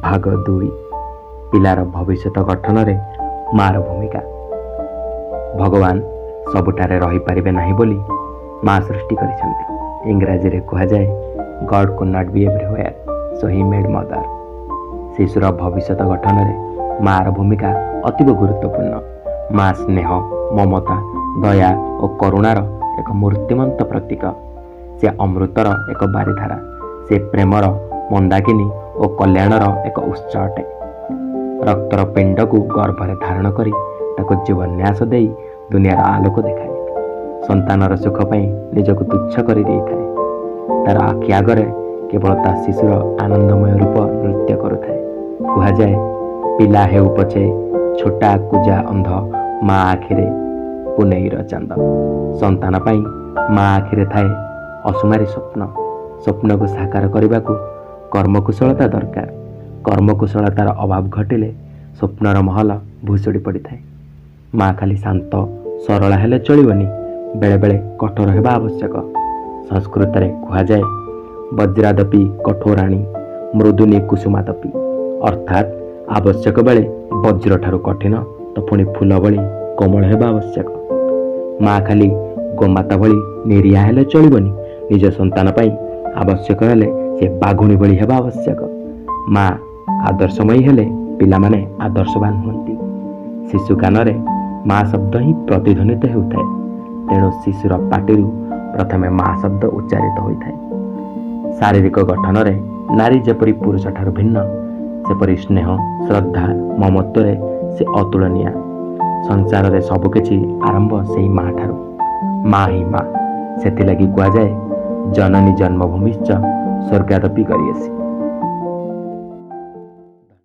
ଭାଗ 2, ପିଲାର ଭବିଷ୍ୟତ ଗଠନରେ ମାର ଭୂମିକା। ଭଗବାନ ସବୁଠାରେ ରହିପାରିବେ ନାହିଁ ବୋଲି ମା ସୃଷ୍ଟି କରିଛନ୍ତି। ଇଂରାଜୀରେ କୁହାଯାଏ, "God could not be everywhere, so he made mother." ଶିଶୁର ଭବିଷ୍ୟତ ଗଠନରେ ମାର ଭୂମିକା ଅତୀବ ଗୁରୁତ୍ୱପୂର୍ଣ୍ଣ। ମା ସ୍ନେହ, ମମତା, ଦୟା ଓ କରୁଣାର ଏକ ମୂର୍ତ୍ତିମନ୍ତ ପ୍ରତୀକ। ସେ ଅମୃତର ଏକ ବାରିଧାରା। ସେ ପ୍ରେମର ମନ୍ଦାକିନୀ ଓ କଲ୍ୟାଣର ଏକ ଉତ୍ସ ଅଟେ। ରକ୍ତର ପିଣ୍ଡକୁ ଗର୍ଭରେ ଧାରଣ କରି ତାକୁ ଜୀବନ୍ୟାସ ଦେଇ ଦୁନିଆର ଆଲୋକ ଦେଖାଏ। ସନ୍ତାନର ସୁଖ ପାଇଁ ନିଜକୁ ତୁଚ୍ଛ କରି ଦେଇଥାଏ। ତାର ଆଖି ଆଗରେ କେବଳ ତା ଶିଶୁର ଆନନ୍ଦମୟ ରୂପ ନୃତ୍ୟ କରୁଥାଏ। କୁହାଯାଏ, ପିଲା ହେଉ ପଛେ ଛୋଟା, କୁଜା, ଅନ୍ଧ, ମା ଆଖିରେ ପୁନେଇର ଚାନ୍ଦ। ସନ୍ତାନ ପାଇଁ ମା ଆଖିରେ ଥାଏ ଅସୁମାରୀ ସ୍ୱପ୍ନ। ସ୍ୱପ୍ନକୁ ସାକାର କରିବାକୁ କର୍ମକୁଶଳତା ଦରକାର। କର୍ମକୁଶଳତାର ଅଭାବ ଘଟିଲେ ସ୍ୱପ୍ନର ମହଲ ଭୁଷୁଡ଼ି ପଡ଼ିଥାଏ। ମା ଖାଲି ଶାନ୍ତ ସରଳ ହେଲେ ଚଳିବନି, ବେଳେବେଳେ କଠୋର ହେବା ଆବଶ୍ୟକ। ସଂସ୍କୃତରେ କୁହାଯାଏ, ବଜ୍ରାଦପି କଠୋରାଣି ମୃଦୁନି କୁସୁମାଦପି। ଅର୍ଥାତ୍ ଆବଶ୍ୟକ ବେଳେ ବଜ୍ରଠାରୁ କଠିନ ତ ପୁଣି ଫୁଲ ଭଳି କୋମଳ ହେବା ଆବଶ୍ୟକ। ମା ଖାଲି ଗୋମାତା ଭଳି ନିରୀହା ହେଲେ ଚଳିବନି, ନିଜ ସନ୍ତାନ ପାଇଁ ଆବଶ୍ୟକ ହେଲେ ସେ ବାଘୁଣୀ ଭଳି ହେବା ଆବଶ୍ୟକ। ମା ଆଦର୍ଶମୟୀ ହେଲେ ପିଲାମାନେ ଆଦର୍ଶବାନ ହୁଅନ୍ତି। ଶିଶୁ କାନରେ ମା ଶବ୍ଦ ହିଁ ପ୍ରତିଧ୍ୱନିତ ହେଉଥାଏ। ତେଣୁ ଶିଶୁର ପାଟିରୁ ପ୍ରଥମେ ମା ଶବ୍ଦ ଉଚ୍ଚାରିତ ହୋଇଥାଏ। ଶାରୀରିକ ଗଠନରେ ନାରୀ ଯେପରି ପୁରୁଷଠାରୁ ଭିନ୍ନ, ସେପରି ସ୍ନେହ, ଶ୍ରଦ୍ଧା, ମମତ୍ୱରେ ସେ ଅତୁଳନୀୟା। ସଂସାରରେ ସବୁକିଛି ଆରମ୍ଭ ସେଇ ମା ଠାରୁ। ମା ହିଁ ମା। ସେଥିଲାଗି କୁହାଯାଏ, ଜନନୀ ଜନ୍ମଭୂମିଶ୍ଚ ସ୍ୱର୍ଗାଦପି ଗରୀୟସୀ।